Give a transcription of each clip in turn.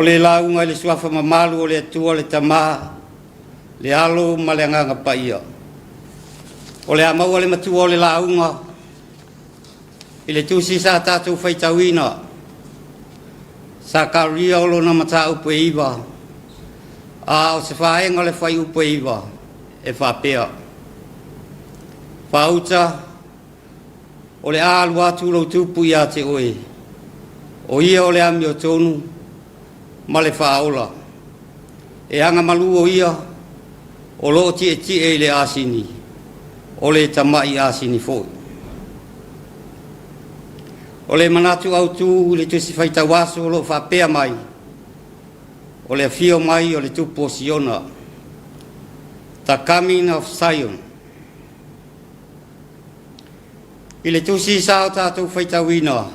le lauga i le suafa mamalu o le Atua le Tama, le Alo ma le Agaga Paia. O le a maua le matua o le lauga i le tusi sa tatou faitauina, Sakaria o lona mataupu e 9, a o se vaega o le fuaiupu e 9 e faapea: Faauta, o le a alu atu lou tupu ia te oe, o ia o le amiotonu ma le faaola, e agamalu o ia o lo o tietie i le asini, o le tamai asini foi. O le manatu autu i le tusi faitau aso o lo o faapea mai, o le afio mai o le tupu o Siona, The Coming of Zion. I le tusi sa o tatou faitauina,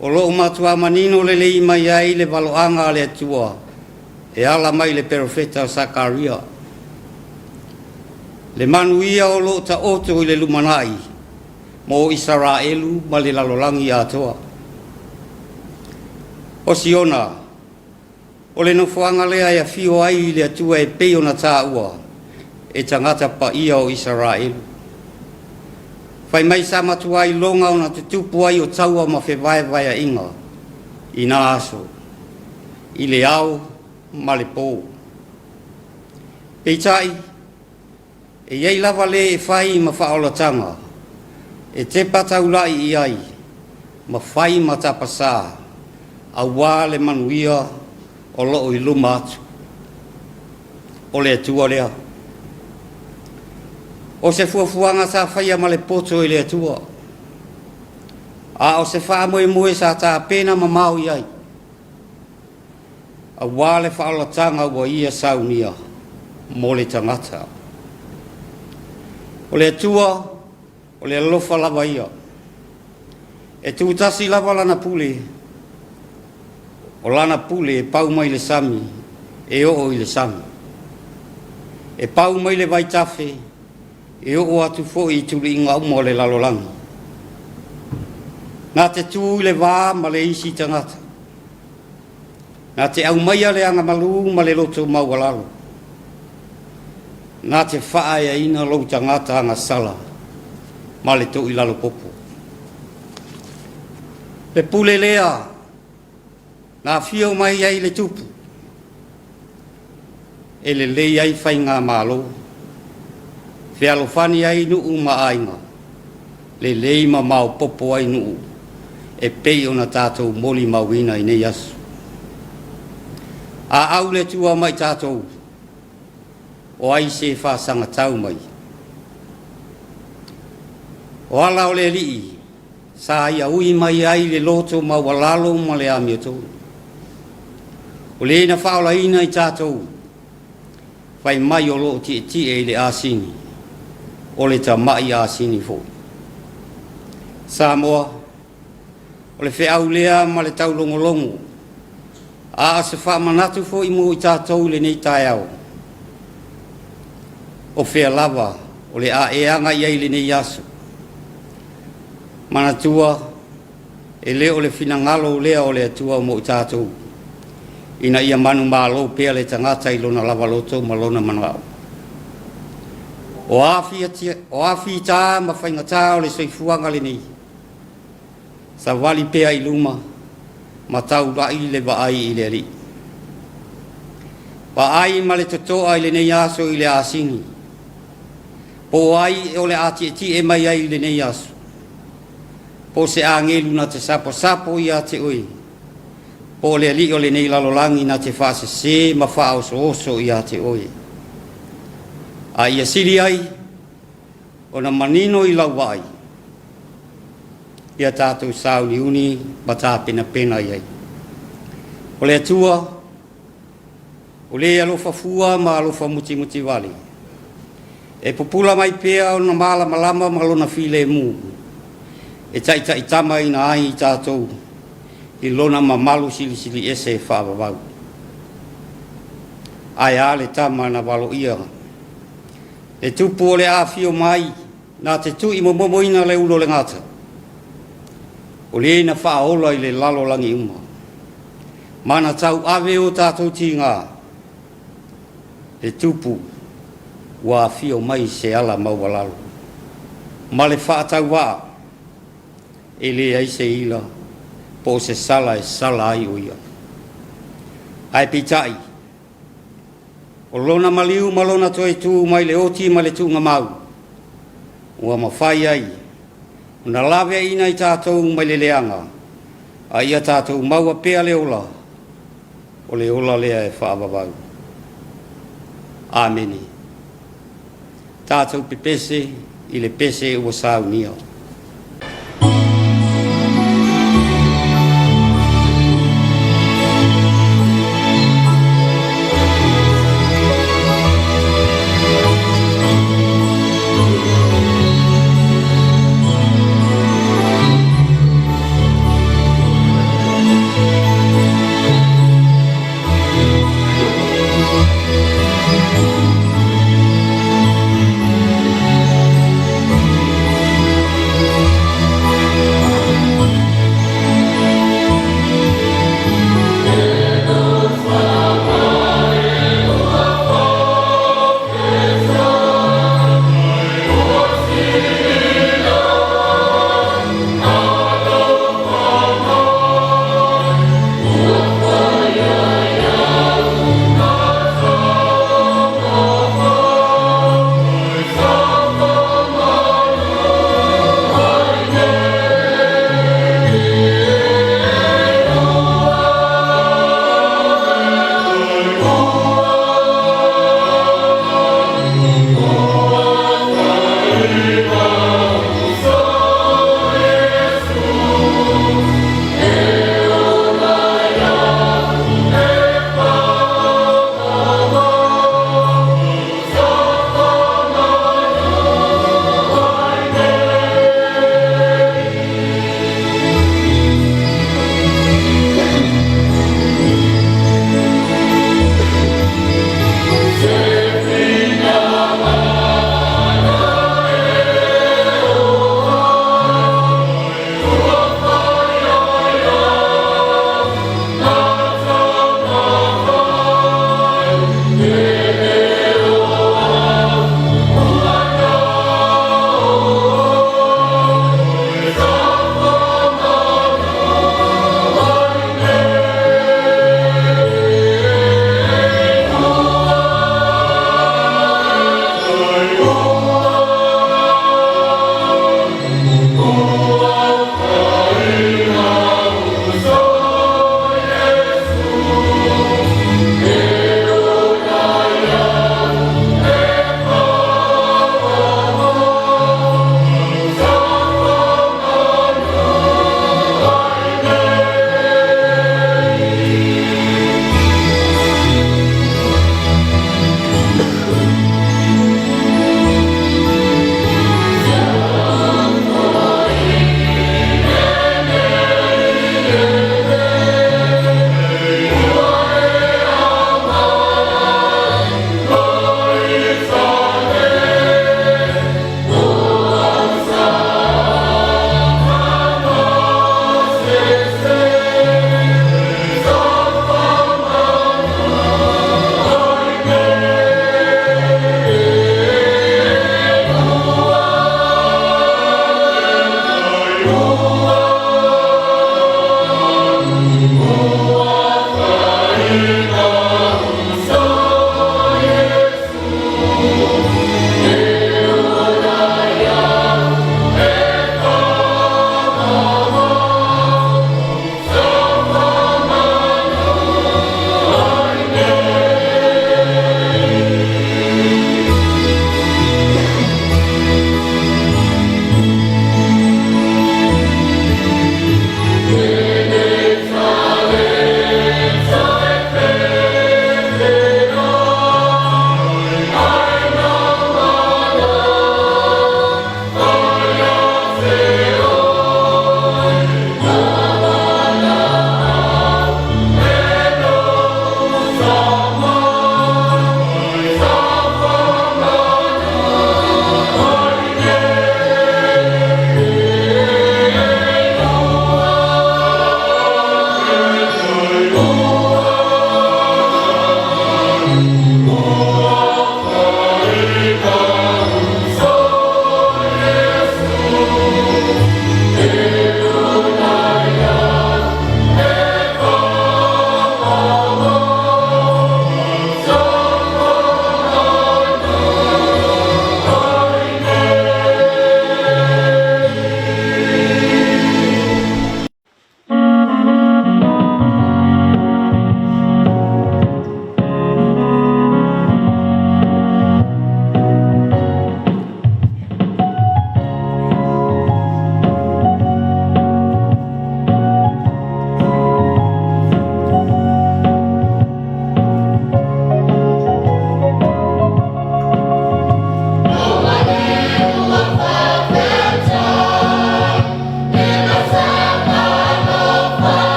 o lo o matua manino lelei mai ai le valoaga a le Atua e ala mai le perofeta o Sakaria. Le manuia o lo o taoto i le lumanai mo Isaraelu ma le lalolagi atoa. O Siona, o le nofoaga lea e afio ai le Atua e pei ona taua e tagata paia o Isaraelu. Fai mai sa matua iloga ona tutupu ai o taua ma fevaevaeaiga i na aso, i le ao ma le po. Peitai, e i ai lava le e fai ma faaolataga, e tepa taulai i ai, ma fai ma tapasā, aua le manuia o lo o i luma atu. O le Atua lea. O se fuafuaga sa faia ma le poto i le Atua, a o se faamoemoe sa tapena mamao i ai, aua le faaolataga ua ia saunia mo le tagata. O le Atua, o le alofa lava ia. E tutasi lava lana pule, o lana pule e pau mai le sami, e oo i le sami. E pau mai le vaitafe, e oo atu foi i tuliiga uma o le lalolagi. Nā te tū i le vā ma le isi tagata. Nā te aumaia le agamalu ma le loto maualalo. Nā te faaeaina lou tagata agasala ma le toilalo popo. Le pule lea na afio mai ai le tupu, e lelei ai faigamalo, fealofani ai nuu ma aiga, lelei ma maopoopo ai nuu, e pei ona tatou molimauina i nei aso. A au le Atua mai tatou, o ai se faasagatau mai? O ala o le Alii, sa ia ui mai ai le loto maualalo ma le amiotonu. O le na faaolaina i tatou, fai mai o lo o tietie i le asini, o le tamai asini foi. Samoa, o le feau lea ma le taulogologo, a o se faamanatu foi mo i tatou i lenei taeao. O fea lava o le a e agai ai i lenei aso. Manatua, e le o le finagalo lea o le Atua mo i tatou, ina ia manumalo pea le tagata i lona lava loto ma lona manao. O a fita ma faigata o le soifuaga lenei, savali pea i luma ma taulai le vaai i le Alii. Vaai ma le totoa i lenei aso i le asini, po o ai o le a tietie mai ai i lenei aso, po o se agelu na te saposapo ia te oe, po o le alii o lenei lalolagi na te faasese ma faaosooso ia te oe. A ia sili ai ona manino i lau vaai, ia tatou sauniuni ma tapenapena i ai. O le Atua, o le alofa fua ma alofa mutimutivale, e pupula mai pea ona malamalama ma lona filemu, e taitaitamaina ai i tatou i lona mamalu silisili ese e faavavau. Ae a le tama na valoia, le tupu o le afio mai, na te tui momomoina le ulo o le gata, o le na faaola i le lalolagi uma. Ma na tauave o tatou tiga, le Tupu ua afio mai i se ala maualalo, ma le faatauvaa e leai se ila po o se sala e sala ai o ia. Ae peitai, o lona maliu ma lona toe tu mai le oti ma le tuugamau, ua mafai ai ona laveaiina i tatou mai le leaga, a ia tatou maua pea le ola, o le ola lea e faavavau. Amene. Tatou pepese i le pese ua saunia.